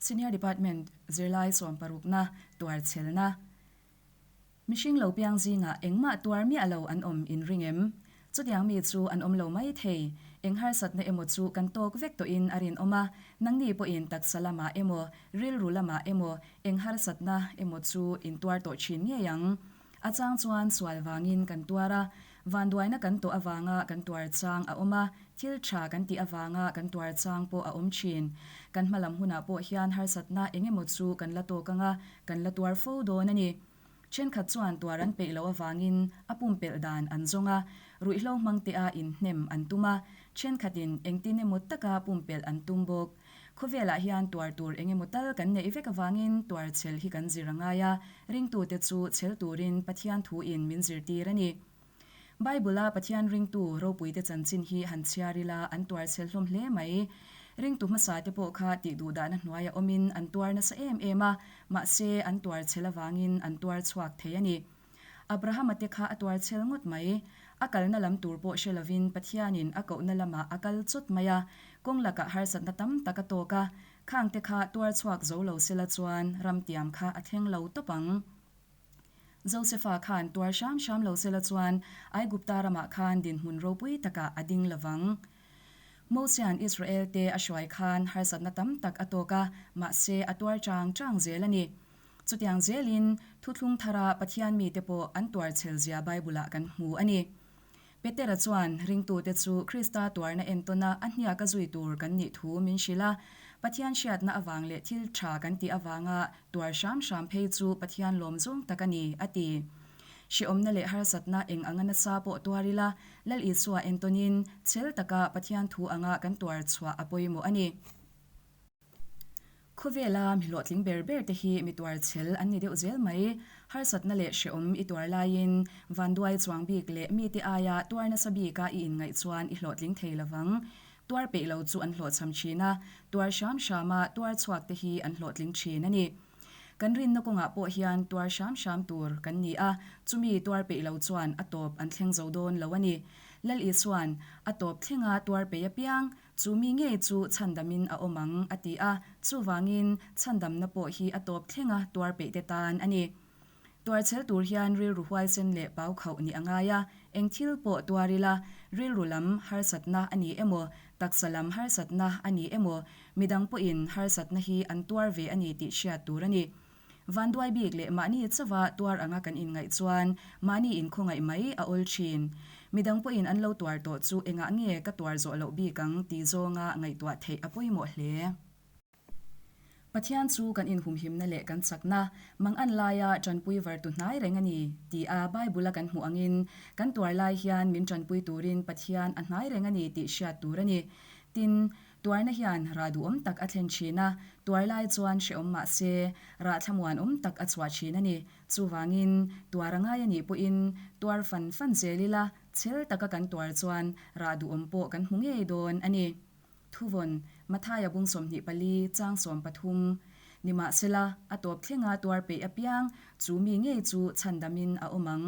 Senior Department zirlai sawmparukna tuar chhelna. Mihring lo piang zingah engmah tuar miah lo an awm in ring em? Chutiang mi chu an awm lo mai thei. Eng harsatna emaw chu kan tawk vek tawhin a rinawm a, nangni pawhin taksa lamah emaw, rilru lamah emaw eng harsatna emaw chu in tuar tawh thin ngei ang. A chang chuan sual vangin kan tuar a, vanduaina kan tawh avanga kan tuar chang a awm a, thil tha kan tih avanga kan tuar chang pawh a awm thin. Kan hmalam hunah pawh hian harsatna eng emaw chu kan la tawk ang a, kan la tuar fo dawn a ni. Thenkhat chuan tuar an peih loh avangin a pumpelh dan an zawng a, ruihhlo hmangtea inhnem an tum a, thenkhatin engtin emaw taka pumpelh an tum bawk. Khawvelah hian tuar tur eng emaw tal kan neih vek avangin tuar chhel hi kan zir a ngai a, ringtute chu chhel turin Pathian thuin min zirtir a ni. Bible-a Pathian ringtu ropuite chanchin hi han chhiar ila an tuar chhel hlawm hle mai. Ringtu hmasate pawh kha tih duhdahna hnuaia awmin an tuar nasa em em a, mahse an tuar chhel avangin an tuar chhuak thei a ni. Abrahama te kha a tuar chhel ngawt mai. A kalna lam tur pawh hre lovin Pathianin a kohna lamah a kal chawt mai a, kawng lakah harsatna tam tak a tawk a, khang te kha tuar chhuak zo lo sela chuan ramtiam kha a thleng lo tawp ang. Josefa khan tuar hram hram lo sela chuan Aigupta ramah khan dinhmun ropui takah a ding lovang. Mosia'n Israel te a hruai khan harsatna tam tak a tawk a, mahse a tuar chang chang zel a ni. Chutiang zelin, thuthlung thara Pathian mite pawh an tuar chhelzia Bible-ah kan hmu a ni. Petera chuan ringtute chu Krista tuarna entawna a hniaka zui tur kan nih thu min hrilh a. Pathian hriatna avang leh thil tha kan tih avanga tuar hram hram phei chu Pathian lawm zawng tak a ni, a ti. Hrehawmna leh harsatna eng anga nasa pawh tuar ila, Lal Isua entawnin chhel taka Pathian thu anga kan tuar chhuah a pawimawh a ni. Khawvela mi hlawhtling ber ber te hi mi tuar chhel an ni deuh zel mai. Harsatna leh hrehawm i tuar laiin vanduai chuang bik leh mite aia tuar nasa bika i inngaih chuan i hlawhtling thei lovang. Tuar peih lo chu an hlawhchham thin a, tuar hram hrama tuar chhuak te hi an hlawhtling thin a ni. Kan rinna kawngah pawh hian tuar hram hram tur kan ni a, chumi tuar peih lo chuan a tawp an thleng zo dawn lo a ni. Lal Isua'n a tawp thlenga tuar peih apiang Chu mi ngei chu chhandamin a awm ang, a ti a. Chuvangin, chhandamna pawh hi a tawp thlenga tuar peihte tan a ni. Tuarchhel tur hian rilru huaisen leh pau khauh nih a ngai a, eng thil pawh tuar ila, rilru lam harsatna a ni emaw, taksa lam harsatna a ni emaw, midang pawhin harsatna hi an tuar ve a ni tih hriat tur a ni. Vanduai bik leh mahni chauha tuar anga kan inngaih chuan mahni inkhawngaih mai a awl thin. Midang pawhin an lo tuar tawh chu engah nge ka tuar zawh loh bik ang tih zawnga ngaihtuah theih a pawimawh hle. Pathian chu kan inhumhimna leh kan chakna, mangan laia tanpui vartu hnai reng a ni tih a Bible-a kan hmuh angin kan tuar lai hian min tanpui turin Pathian a hnai reng a ni tih hriat tur a ni. Tin, Tuarna hian rah duhawm tak a thlen thin a, tuar lai chuan hrehawm mah se, rah thlamuanawm tak a chhuah thin a ni. Chuvangin, tuar a ngai a nih pawhin tuar fan fan zel ila, chhel taka kan tuar chuan rah duhawm pawh kan hmu ngei dawn a ni. Thuvawn, Mathaia bung 24, chang 13, Nimahsela, a tawp thlenga tuar peih apiang, chu mi ngei chu chhandamin a awm ang.